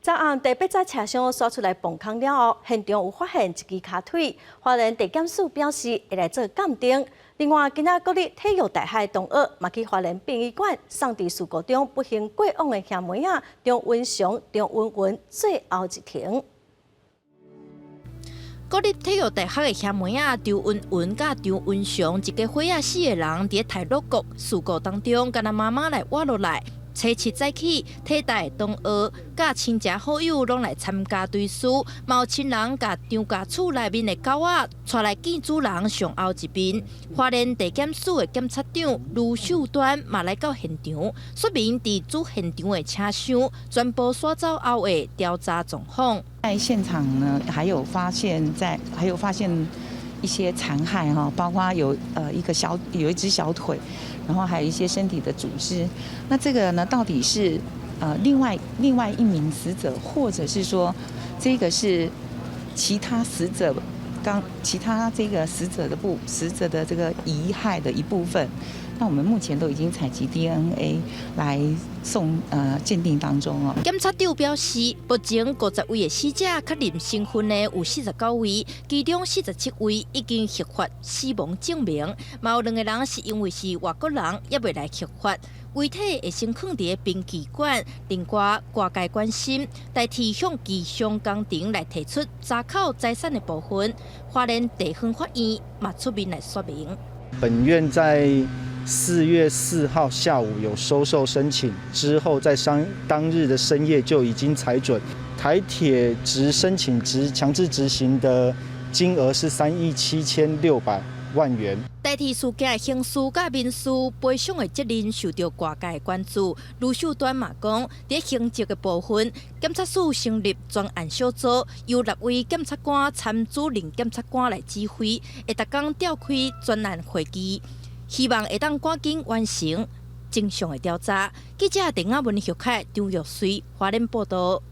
昨暗第八節車廂徙出來磅空了後，現場有發現一支跤腿，花蓮地檢署表示會來做鑑定。另外，今仔國立體育大學同學嘛去花蓮殯儀館送佇事故中不幸過往的兄妹仔張文祥、張文文最後一程。國立體育大學的兄妹仔張文文佮張文祥，一家伙仔四个人佇太魯閣事故當中，敢若媽媽來活落來。初七早起，體大同學佮親戚好友攏來參加追思，嘛有親人共張家厝內面的狗仔帶來見主人上後一面。花蓮地檢署的檢察長盧秀端嘛來到現場，說明佇主現場的車廂全部徙走後的調查狀況。在現場呢，還有發現在，還有發現一些殘骸哈，包括有一個小有一隻小腿。然後還有一些身體的組織，那這個呢，到底是另外一名死者，或者是說這個是其他死者剛其他這個死者的這個遺骸的一部分？那我們目前都已經採集 DNA 來送鑑定當中哦。檢察長表示，目前50位的死者確認身份的有49位，其中47位已經核發死亡證明，嘛有兩个人是因為是外國人，猶未來核發。遺體會先囥佇殯儀館，另外外界關心台鐵向機場工程來提出查扣財產的部分，花蓮地方法院嘛出面來說明。本院在4月4號下午有收受申請之後，在當日的深夜就已經裁准台鐵執申請執強制執行的金額是3億7600萬元。台鐵事件的刑事佮民事賠償的責任受著外界關注。盧秀端嘛講，佇刑責的部分，檢察署成立專案小組，由六位檢察官參主任檢察官來指揮，會逐工召開專案會議，希望會當趕緊完成真相的調查。記者鄧亞文、許凱、張玉穗，花蓮報導。